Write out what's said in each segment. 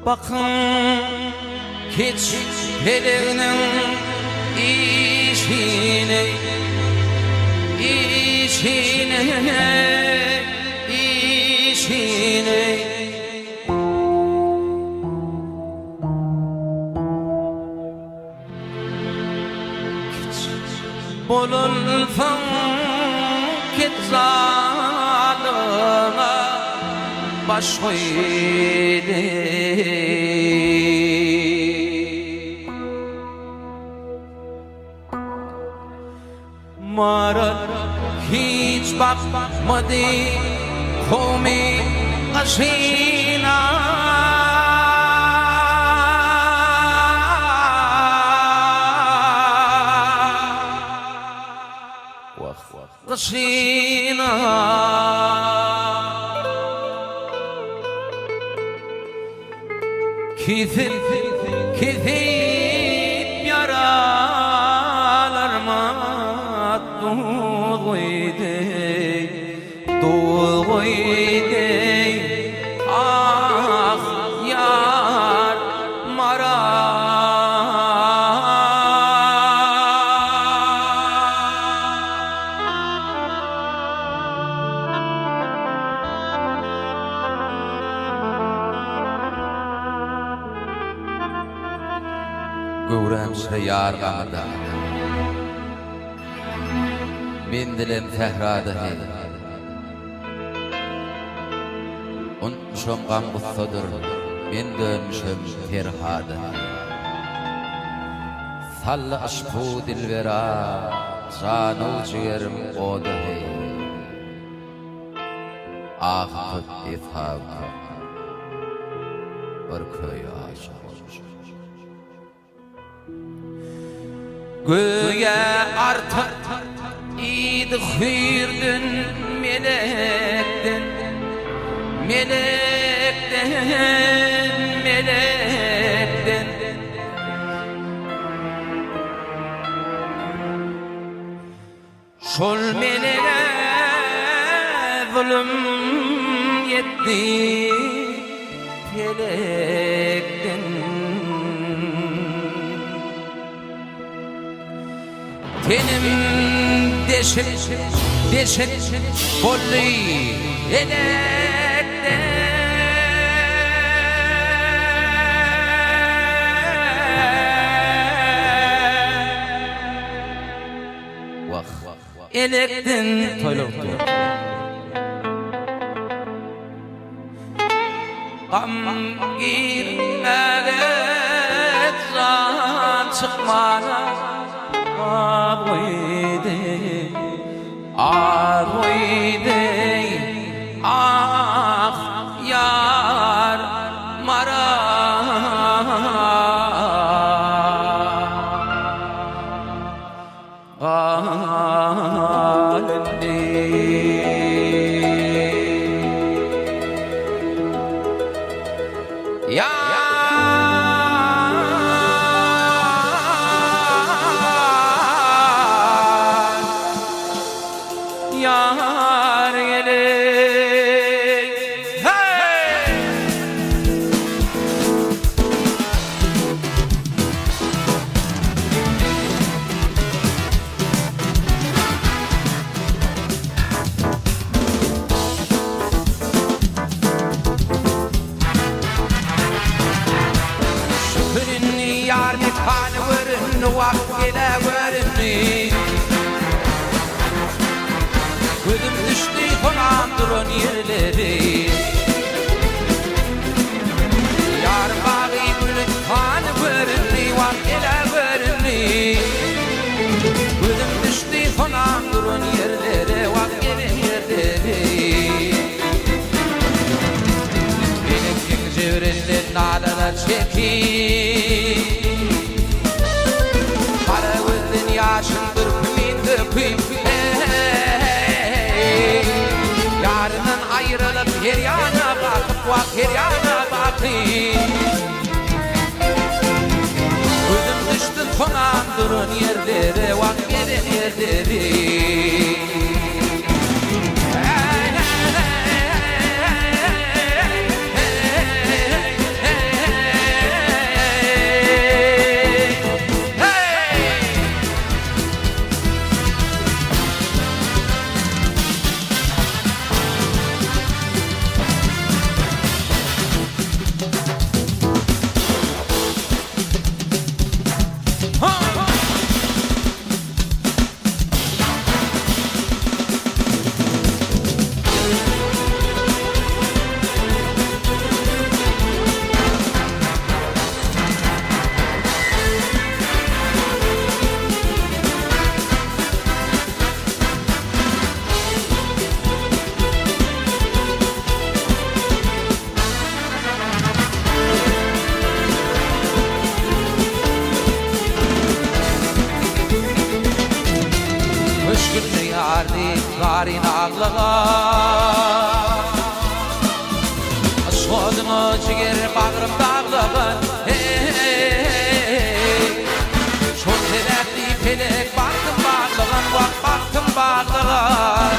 Bakyň keç peleginiň işine, işine, işine. Kiç bolansoň ketzalyňa baş goýdy. Maral hiç bakmady kowmy gaşyna. Gyşyna. Kesip, kesip ýaralarma duz guýdy, duz guýdy, ah, ýar maral. Göwräm şire ýar gamyda. Menzilem sährada heý. Unutmyşam gam-gussadyr, men dönmüşem Perhada heý. Saldy yşku dilbera, janu-jigerim oda heý. Ahy köp, eshaby köp. Bir köýe aşyk bolmuşam. Göýä artyk idi hüýrden, melekden, melekden, melekden. Şol melege zulum ýetdi pelekden. Tenim deşik, deşik boldy elekden. Wah. Elekden Toýlar gutly bolsun. Gam girmäge jan çykmana az goýdy, az goýdy, ah, ýar maral. Gal indi. Ýar, ýar gelin. Heý! Şükür indi ýar mekany göründi, wagt gele göründi. Gözüm düşdi honam duran ýerleri. Ýar bagy gülüstany göründi, wagt gele göründi. Gözüm düşdi honam duran ýerlere, wagt gelen ýerleri. Melekiň jebrinden nalalar çekip, Gara gözden ýaşyn dürkümin döküp, eý, Ýaryndan aýrylyp her ýana bakyp, wah, her ýana bakyp. Gözüm düşdi sonam duran ýerlere, wah, gezen ýerleri. Düşgünli ýar diýip zaryn aglagan. Yşk oduny jiger bagrym daglagan, Hey! Şol sebäpli pelek bagtym baglagan, Wah, bagtym baglagan.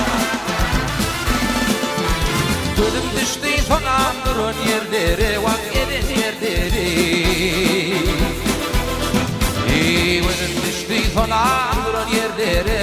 Gözüm düşdi sonam duran ýerlere, Wah, gezen ýerleri. Eý, gözüm düşdi sonam duran ýerlere.